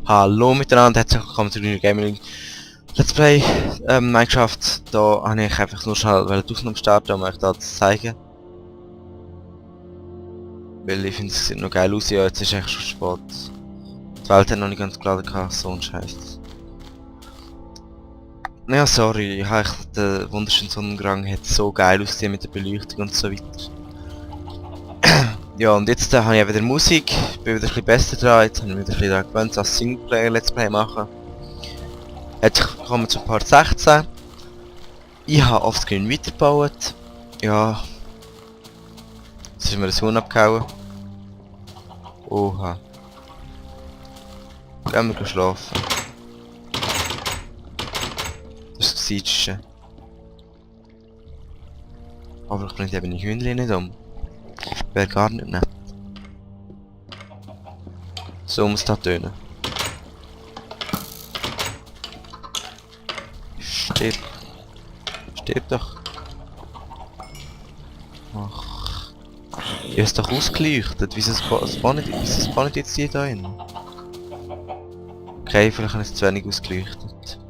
Hallo miteinander, herzlich willkommen zu Green Gaming Let's Play Minecraft. Da habe ich einfach nur schnell die Aufnahme starten, um euch das zu zeigen. Weil ich finde, es sieht noch geil aus, ja, jetzt ist echt schon spät. Die Welt hat noch nicht ganz geladen gehabt, so ein Scheiß. Ja, sorry, ich habe den wunderschönen Sonnengang, hat so geil ausgesehen mit der Beleuchtung und so weiter. Ja, und jetzt habe ich auch wieder Musik, bin wieder ein bisschen besser dran, jetzt habe ich mich wieder ein bisschen daran gewöhnt, als Singleplayer Let's Play machen. Jetzt kommen wir zu Part 16. Ich habe offscreen weitergebaut. Ja. Jetzt ist mir ein Huhn abgehauen. Oha. Gehen wir schlafen. Das ist das Siegste. Aber ich bringe eben die Hühnchen nicht um. Wäre gar nicht nett. So muss das tönen. Stirb. Stirb doch. Ach. Ihr ist doch ausgeleuchtet. Wieso spawnen jetzt die da hin? Okay, vielleicht habe ich es zu wenig ausgeleuchtet.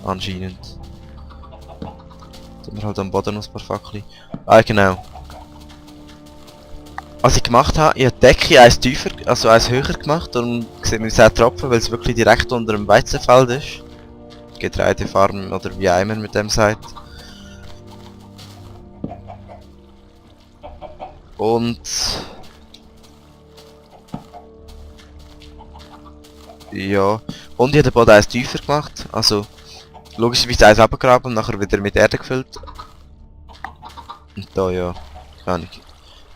Anscheinend. Tun wir halt am Boden noch ein paar Fackeln. Ah, genau. Was ich gemacht habe, ich habe die Decke eins tiefer, also eins höher gemacht, und sieht man 10 Tropfen, weil es wirklich direkt unter dem Weizenfeld ist. Getreidefarm oder wie einmal mit dem sagt. Und ja, und ich habe den Boden eins tiefer gemacht, also logischerweise eins abgegraben und nachher wieder mit Erde gefüllt. Und da ja, keine Ahnung.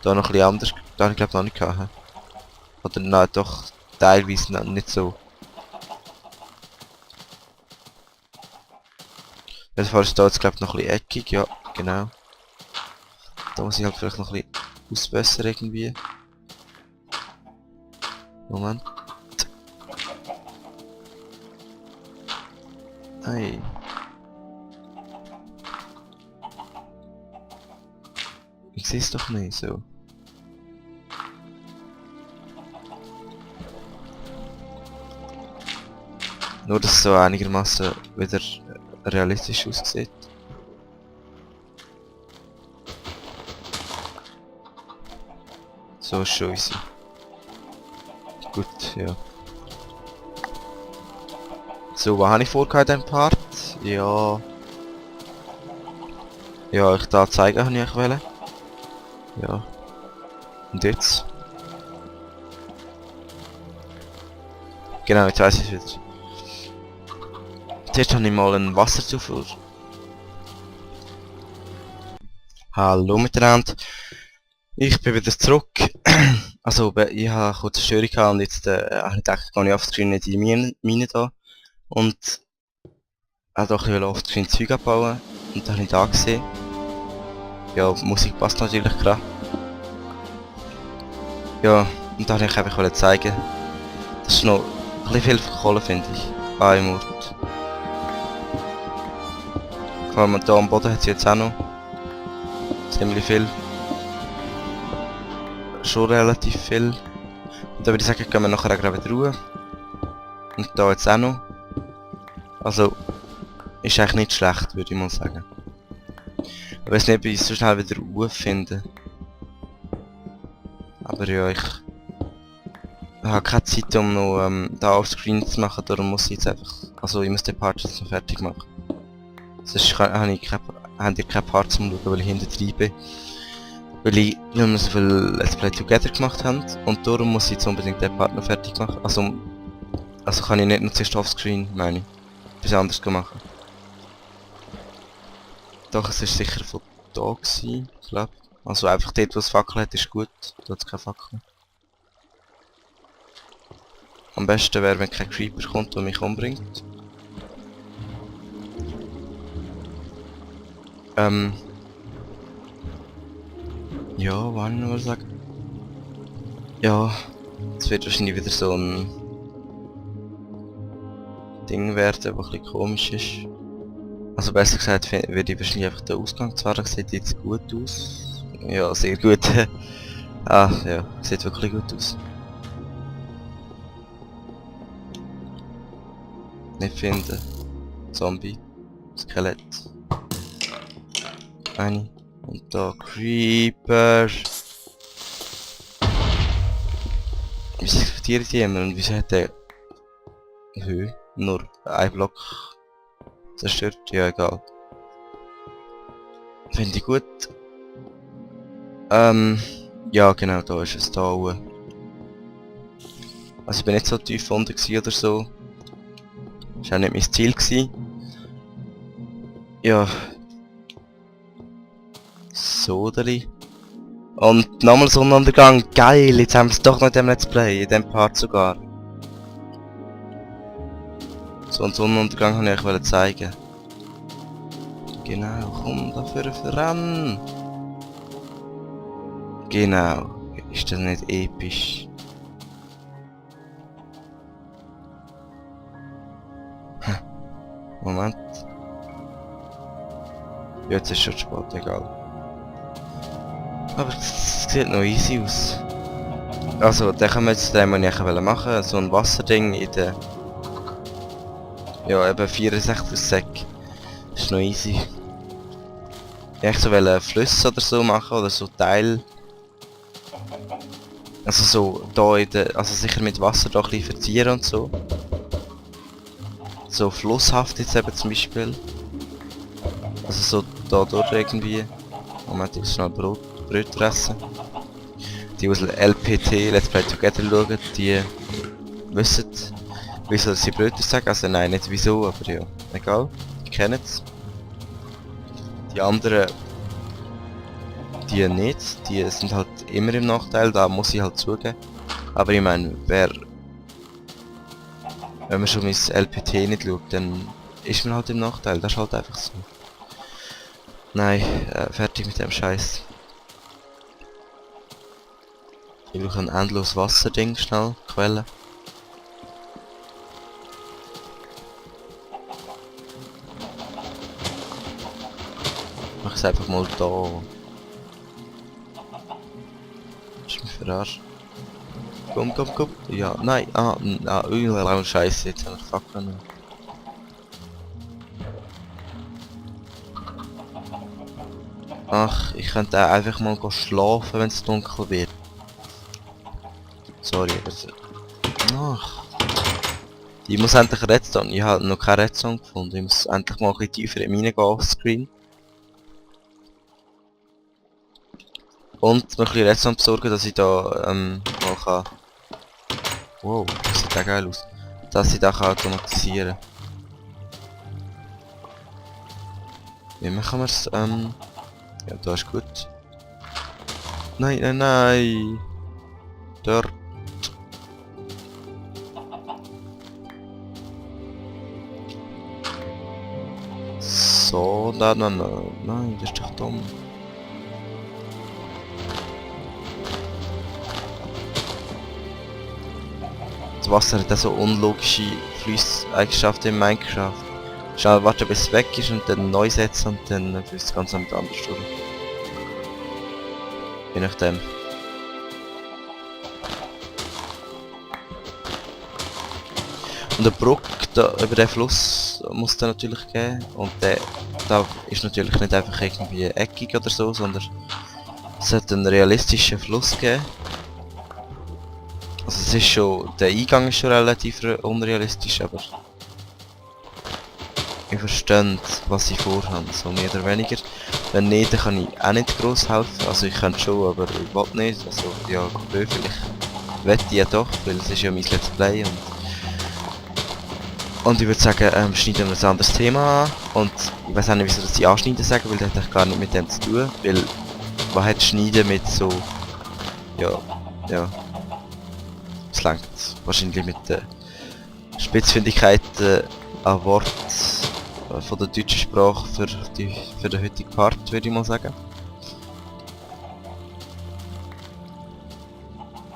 Da noch ein bisschen anders, da habe ich glaube noch nicht gehabt. Oder nein, doch teilweise nicht so. Jedenfalls ist da jetzt glaube ich noch ein bisschen eckig, ja, genau. Da muss ich halt vielleicht noch ein bisschen ausbessern irgendwie. Moment. Hey. Ich sehe es doch nicht so. Nur dass es so einigermaßen wieder realistisch aussieht. So ist schon easy. Gut, ja. So, was habe ich vorgehabt in diesem Part? Ja. Ja, ich da zeigen habe ich wollen. Ja. Und jetzt? Genau, jetzt weiß ich es wieder. Zuerst habe ich mal einen Wasserzufuhr. Hallo miteinander. Ich bin wieder zurück. Also, ich habe kurz eine Störung gehabt und jetzt habe ich gedacht, gehe ich offscreen in die Mine da. Und habe doch ein bisschen offscreen Zeug abbauen. Und dann habe ich da gesehen. Ja, die Musik passt natürlich gerade. Ja, und da wollte ich einfach zeigen. Das ist noch ein bisschen viel Kohle, finde ich. Ah, im Ort. Vor allem hier am Boden hat es jetzt auch noch ziemlich viel. Schon relativ viel. Und da würde ich sagen, gehen wir nachher auch wieder ruhen. Und da jetzt auch noch. Also, ist eigentlich nicht schlecht, würde ich mal sagen. Ich weiß nicht, ob ich es so schnell wieder Ruhe finde. Aber ja, ich habe keine Zeit, um noch da offscreen zu machen, darum muss ich jetzt einfach... Also, ich muss den Part jetzt noch fertig machen. Sonst habe ich keine Parts zum Schauen, weil ich hinten drin bin. Weil wir so viel Let's Play Together gemacht haben und darum muss ich jetzt unbedingt den Part noch fertig machen. Also kann ich nicht nur zuerst offscreen, meine ich. Etwas anderes machen. Doch, es ist sicher von da gewesen, ich glaube. Also einfach dort, wo es Fackel hat, ist gut. Da hat es keine Fackel. Am besten wäre, wenn kein Creeper kommt und mich umbringt. Ja, was ich noch sagen? Ja, es wird wahrscheinlich wieder so ein Ding werden, das ein bisschen komisch ist. Also besser gesagt, würde ich wahrscheinlich einfach den Ausgang zwar, das sieht jetzt gut aus. Ja, sehr gut. Ah, ja, sieht wirklich gut aus. Nicht finden. Zombie. Skelett. Eine. Und da Creeper. Wieso explodiert die immer und wieso hat der Höhe nur ein Block zerstört? Ja, egal. Finde ich gut. Ja genau, da ist es da oben. Also ich bin nicht so tief unten oder so. Das war auch nicht mein Ziel gewesen. Ja. Sodeli. Und nochmal Sonnenuntergang. Geil, jetzt haben wir es doch noch in dem Let's Play, in dem Part sogar. So einen Sonnenuntergang wollte ich euch zeigen. Genau, komm dafür voran. Genau. Ist das nicht episch? Moment. Jetzt ist schon spät, egal. Aber es sieht noch easy aus. Also, den können wir jetzt den, was ich machen, so ein Wasserding in der... Ja, eben 64 Sek. Ist noch easy. Ich so Flüsse oder so machen, oder so Teil. Also so, da in der... Also sicher mit Wasser da ein bisschen verzieren und so. So flusshaft jetzt eben zum Beispiel. Also so da durch irgendwie. Moment, ich muss schnell Brot essen. Die aus LPT, Let's Play Together schauen, die wissen, wieso sie Brötchen sagen. Also nein, nicht wieso, aber ja, egal. Die kennen es. Die anderen, die nicht, die sind halt immer im Nachteil, da muss ich halt zugeben. Aber ich meine, wenn man schon mein LPT nicht schaut, dann ist man halt im Nachteil, das ist halt einfach so. Nein, fertig mit dem Scheiß. Ich brauche ein endlos Wasserding, schnell, Quelle. Mach es einfach mal da. Ist mich verarscht. Komm. Ja, nein, Scheiße, jetzt habe ich Fackeln. Ach, ich könnte auch einfach mal schlafen, wenn es dunkel wird. Sorry, aber... Ach. Ich muss endlich Redstone. Ich habe noch keine Redstone gefunden. Ich muss endlich mal ein bisschen tiefer in meine gehen offscreen. Und noch ein bisschen Redstone besorgen, dass ich da mal kann... Wow, das sieht auch geil aus. Dass ich da kann automatisieren. Wie machen wir es? Ja, da ist gut. Nein. Dort. So, nein, das ist doch dumm. Das Wasser hat so unlogische Fließeigenschaften in Minecraft. Schnell warten bis es weg ist und dann neu setzen und dann fließt es ganz anders durch. Je nachdem. Und eine Brücke da über den Fluss muss es natürlich geben. Und der da ist natürlich nicht einfach irgendwie eckig oder so, sondern es sollte einen realistischen Fluss geben. Also es ist schon, der Eingang ist schon relativ unrealistisch, aber ich verstehe, was sie vorhaben, so mehr oder weniger. Wenn nicht, dann kann ich auch nicht gross helfen. Also ich kann schon, aber ich will nicht. Also ja, vielleicht wette ich ja doch, weil es ist ja mein Let's Play und ich würde sagen, schneiden wir ein anderes Thema an. Und ich weiß auch nicht, wieso das die anschneiden sagen, weil das hat eigentlich gar nicht mit dem zu tun. Weil, was hat Schneiden mit so... Ja... Es langt wahrscheinlich mit der Spitzfindigkeit an Wort von der deutschen Sprache für den heutigen Part, würde ich mal sagen.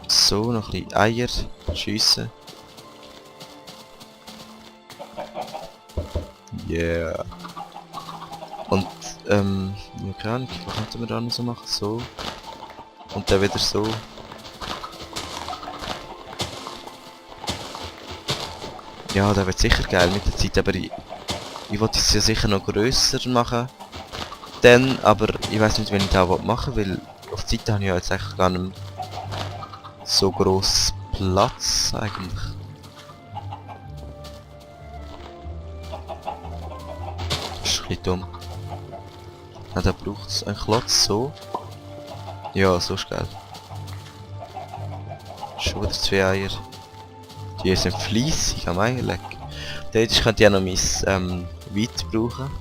So, noch ein bisschen Eier schiessen. Yeah. Und ja, keine Ahnung, was könnten wir da noch so machen? So. Und dann wieder so. Ja, das wird sicher geil mit der Zeit, aber ich wollte es ja sicher noch grösser machen. Dann, aber ich weiß nicht, wenn ich das machen will, weil auf die Zeit habe ich ja jetzt eigentlich gar nicht mehr so gross Platz eigentlich. Das ist ein bisschen dumm. Ja, da braucht es einen Klotz so. Ja, so ist geil. Schon wieder 2 Eier. Die sind fleissig am Eierleck. Theoretisch könnte ich auch noch mein Weit brauchen.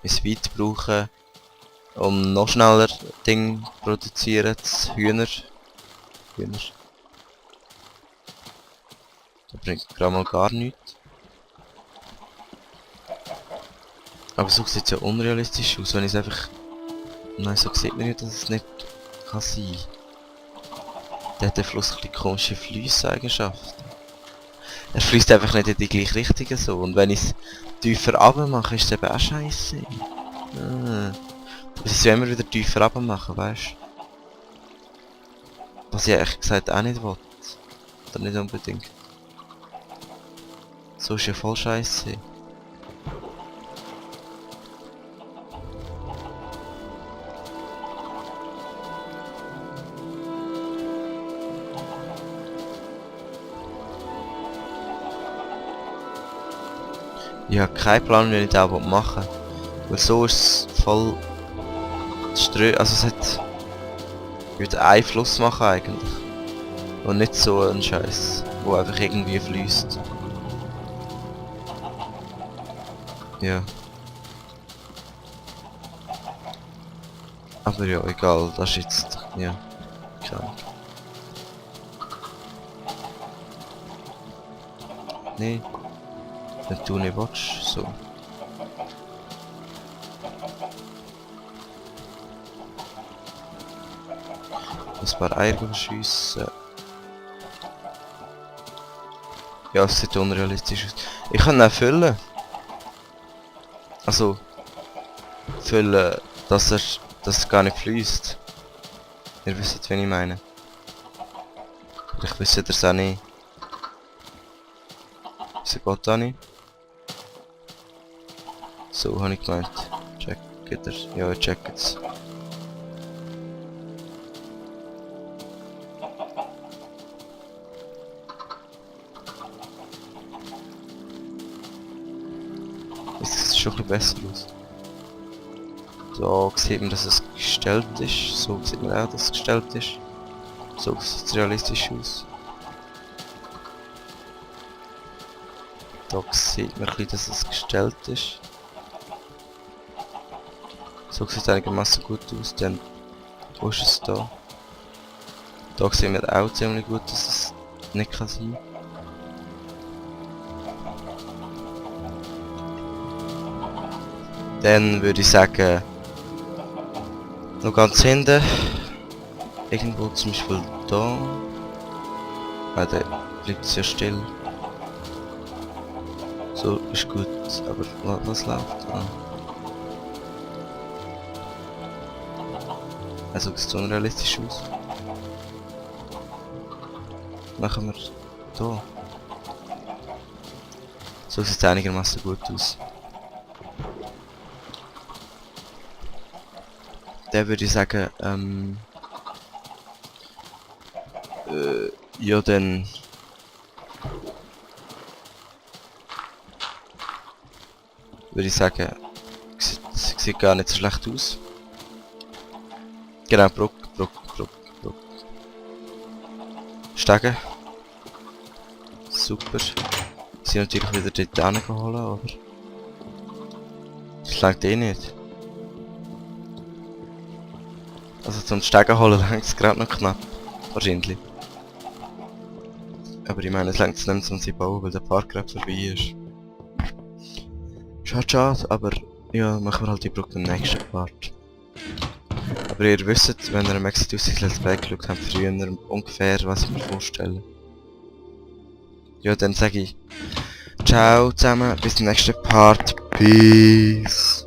Mein Weit brauchen, um noch schneller Ding zu produzieren, das Hühner. Das bringt gerade mal gar nichts. Aber so sieht es ja unrealistisch aus, wenn ich es einfach... Nein, so sieht man ja, dass es nicht kann sein. Der hat der Fluss ein bisschen komische Fliesseigenschaft. Er fließt einfach nicht in die gleiche Richtung so. Und wenn ich es tiefer runter mache, ist es eben auch scheiße. Das ist ja immer wieder tiefer runter machen, weißt du? Was ich ehrlich gesagt auch nicht will. Oder nicht unbedingt. So ist ja voll scheiße. Ich habe keinen Plan, wie ich das machen will. Weil so ist es voll... Also es hat... Ich würde einen Fluss machen eigentlich. Und nicht so ein Scheiß, wo einfach irgendwie fließt. Ja. Aber ja, egal, das ist jetzt... Ja. Keine Ahnung. Nee. Wenn du nicht willst, so. Ein paar Eier schiessen. Ja, es sieht unrealistisch aus. Ich kann ihn auch füllen. Also... Füllen, dass er gar nicht fließt. Ihr wisst, wen ich meine. Vielleicht wisst ihr es auch nicht. Wieso geht das nicht? So habe ich gemeint. Checkt er? Ja, ich check es. Jetzt sieht es schon ein bisschen besser aus. Da sieht man, dass es gestellt ist. So sieht man auch, dass es gestellt ist. So sieht es realistisch aus. Da sieht man ein bisschen, dass es gestellt ist. So sieht es einigermaßen gut aus, dann wo ist es da? Da sehen wir auch ziemlich gut, dass es nicht kann sein. Dann würde ich sagen, noch ganz hinten, irgendwo zum Beispiel da. Ah, da bleibt es ja still. So, ist gut, aber was läuft? Ah. Also sieht es unrealistisch aus. Machen wir da. So sieht es einigermaßen gut aus. Dann würde ich sagen, ja dann... Würde ich sagen, sieht gar nicht so schlecht aus. Genau, Bruck. Stegen. Super. Sie natürlich wieder dort hingeholt, aber... Das langt eh nicht. Also zum Stegen holen langt es gerade noch knapp. Wahrscheinlich. Aber ich meine, es langt es nicht, um sie bauen, weil der Park gerade vorbei ist. Schade, aber ja, machen wir halt die Brücke im nächsten Part. Aber ihr wisst, wenn ihr am Exit Let's Play geschaut habt, früher ungefähr, was ich mir vorstelle. Ja, dann sage ich ciao zusammen, bis zum nächsten Part. Peace.